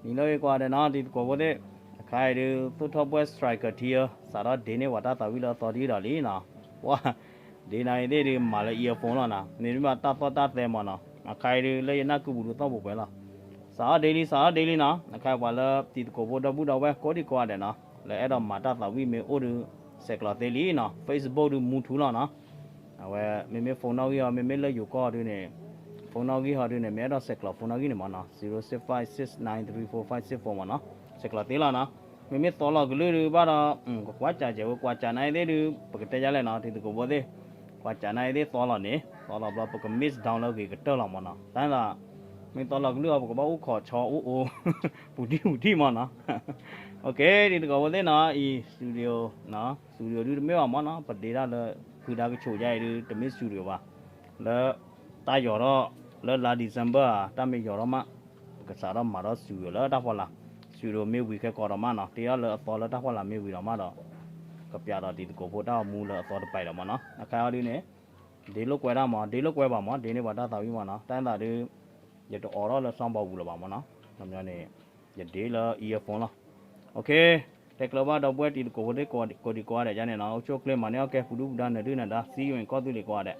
နံၤလၢဂ့ၤကိးဂၤဒဲးနီၤ တံၤသကိးဖိသ့ၣ်, အခါအံၤဒုး သူၣ်ထီၣ်ဘှဲၣ် striker ထံဧၢ, စးထီၣ်ဒ့န့ၢ်ပှၤတၢ်သးဝံၣ်လၢအသီတံၢ်ဒီးလံနီၤ, ပှၤ ဒ့နၤအံၤသ့ၣ်ဒုးမၤလၢ earphone လီၤနီၤ, မ့မ့ၢ်ဘၣ်တၢ်သီၣ်တၢ်သဲမးနီၤ, အခါအံၤဒုးလၢယနၢ်ကုပူၤဒုးသီၣ်ပူၤပှဲၤလီၤ, စးထီၣ်ဒ့လံ စးထီၣ်ဒ့လံနီၤ, အခါအံၤပှၤလၢတံၤသကိးဖိဒီပုၢ်ဒီဝဲၢ်ကိးဒံကိးဂၤဒဲးနီၤ, လၢအဲၣ်ဒိးမၤတၢ်သးဝံၣ်မ့ၢ်အိၣ်ဒုး ဆဲးကျိးသ့လံနီၤ, Facebook ဒုးမူထူလီၤနီၤ အဝဲမ့မ့ၢ် phone နီၣ်ဂံၢ်အီၤ မ့မ့ၢ်လၢယိၤကီၢ်ဒုးန့ၣ် phone နီၣ်ဂံၢ်ဟီဒုးန့ၣ် မ့ၢ်အဲၣ်ဒိးဆဲးကျိး phone နီၣ်ဂံၢ်န့ၣ်မးနီၤ, zero six five six nine three four five six four မးနီၤ, ဆဲးကျိးသ့လီၤနီၤ, မ့မ့ၢ်သီလီၤကလုၢ်ဒုးဘၣ်ဒီး ကကွၢ်စးကဲးဝဲ ကွၢ်စးနၤအံၤသ့ၣ်ဒုး ပကတဲယါလဲၣ်နီၤ တံၤသကိးဖိသ့ၣ်, ကွၢ်စးနၤအံၤသ့ၣ်သီလီၤန့ၣ် သီလီၤဘျီ ပက miss down လၢအဂ့ၤကတၢၢ်လီၤမးနီၤ, တၢ်သး မ့ၢ်သီလီၤကလုၢ်အီၤ ပကဘၣ်အိၣ်ခိးဆီအိၣ်အိၣ် ပူၤတံၢ်ပူၤတံၢ်မးနီၤ OK တံၤသကိးဖိသ့ၣ်နီၤ အံၤ studio studio ဒုးတမ့ၢ်ဘၣ်မးနီၤ, ပဒ့တၢ်လၢ ဖုဒါကဆိးယါအံၤဒုး တမ့ၢ် studio ဘၣ်, လၢ တၢ်ယီၤထီၣ် လၢလါ December ဧါ တၢ်မ့ၢ်ယီၤထီၣ်မး ပကစးထီၣ်မၤထီၣ် studio လၢတၢ်ဖီလာ်, studio မ့ၢ်ဝံၤခဲကိာ်ဒီးမးနီၤ, တ့ထီၣ်လၢအသီလၢတၢ်ဖီလာ်မ့ၢ်ဝံၤဒီးမးဒီး ကပျးဒီးတံၤသကိးဖိတၢ်အိၣ်မူလၢအသီတပၤဒီးမးနီၤ, အခါအံၤဒုးန့ၣ် ဒ့လိာ်ကွဲတၢ်မး ဒ့လိာ်ကွဲဘၣ်မး ဒ့န့ၢ်ပှၤတၢ်သးဝံၣ်မးနီၤ, တၢ်သးဒုး ယတအိးထီၣ်လၢ sound box ပူၤလၢၤဘၣ်မးနီၤ, န့ၣ် ယဒ့လၢ earphone လီၤ, OK တဲကျၢၤဘၣ်ဒီပုၢ်ဝဲၢ်တံၤသကိးဖိသ့ၣ် ကိးဒံကိးဂၤဒဲးန့ၣ်နီၤ, အိၣ်ဆူၣ်အိၣ်ချ့မၤန့ၢ်အီၣ်ကဲ ပူၤဒုၣ်ပူၤဒါ နၢၤဒုၣ်နၢၤဒါ see you in ကီၢ်သူလ့ၤကိးဂၤဒဲး